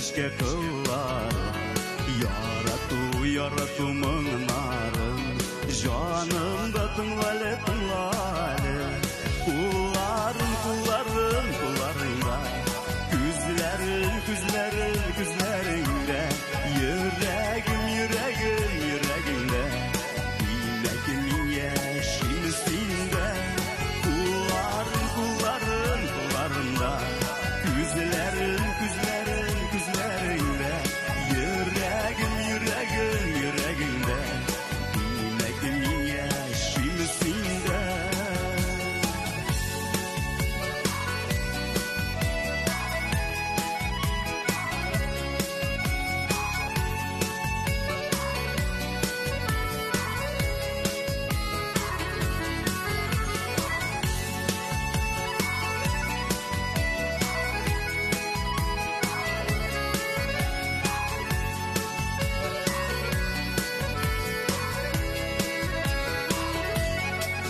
Нечкә кыллар. Ярату, ярату моңнарын җанымда тыңла әле, тыңла әле. Кулларым, кулларым, кулларыңда, күзләрем, күзләрем, күзләреңдә, йөрәгем, йөрәгем, йөрәгеңдә. Димәк, мин яшим синдә. Кулларым, кулларым, кулларымда, күзләрем, күзләрем, күзләреңдә, йөрәгем, йөрәгем, йөрәгеңдә. Димәк, мин яшим синдә.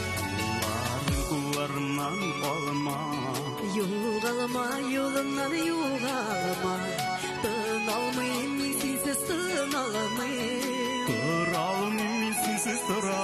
Кулларың, кулларымнан калма. Югалма, юлымнан югалма. Тын алмыйм мин синсез, тын алмыйм. Тора алмыйм мин синсез, тора